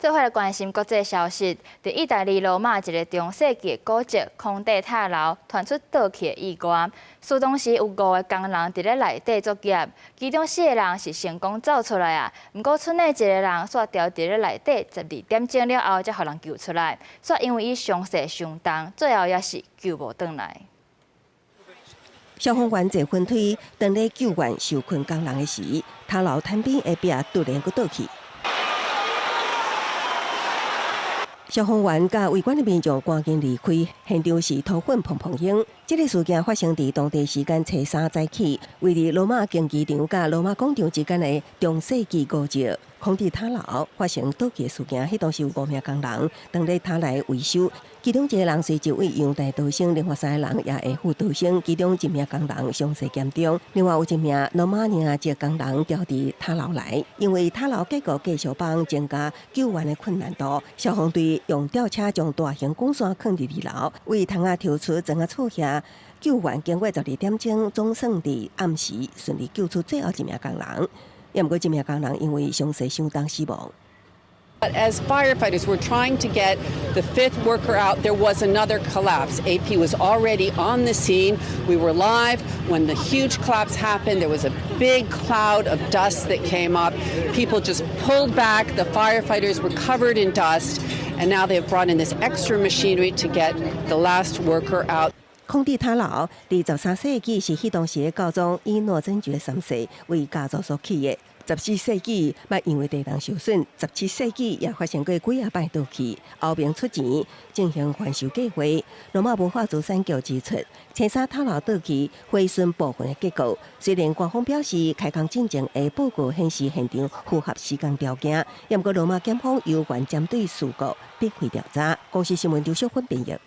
做伙來關心國際消息，佇意大利羅馬一个中世紀的古蹟空地塔樓傳出倒去的意外。事當時有五个工人佇咧內底作業，其中四个人是成功走出來啊，毋過賰的一个人煞牢佇咧內底12點鐘了後才予人救出來，煞因為伊傷勢傷重，最後也是救無轉來。消防員坐雲梯，當咧救援受困工人的時，塔樓坦邊的壁突然閣倒去。消防員佮圍觀的民眾趕緊離開，現場是塗粉蓬蓬湧。這个事件發生佇當地時間初三早起，位佇羅馬競技場佮羅馬廣場之間的中世紀古蹟空地塔樓發生倒去的事件。彼當時有五名工人當咧塔內維修，其中一个人隨即對陽台逃生，另外三个人也下斧逃生，其中一名工人傷勢嚴重，另外有一名羅馬尼亞籍工人牢佇塔樓內，因為塔樓結構繼續幫增加救援的困難度，消防隊用吊車將大型滾線囥佇二樓，為窗仔抽出裝仔厝下救援，經過12點鐘，總算佇暗時順利救出最後一名工人。也毋過，這名工人因為傷勢傷重死亡。 But as firefighters were trying to get the fifth worker out, there was another collapse. AP was already on the scene. We were live when the huge collapse happened. There was a big cloud of dust that came up. People just pulled back. The firefighters were covered in dust. And now they have brought in this extra machinery to get the last worker out. 空地塔樓佇13世紀是彼當時的教宗伊諾真爵三世為家族所起的。14世紀捌因為地動受損，17世紀也發生過幾仔擺倒去，後爿出錢進行翻修計劃。羅馬文化資產局指出，青沙塔樓倒去毀損部分的結構。雖然官方表示開工進前的報告顯示現場符合施工條件，也毋過羅馬檢方猶原針對事故展開調查。公視新聞劉淑芬編譯。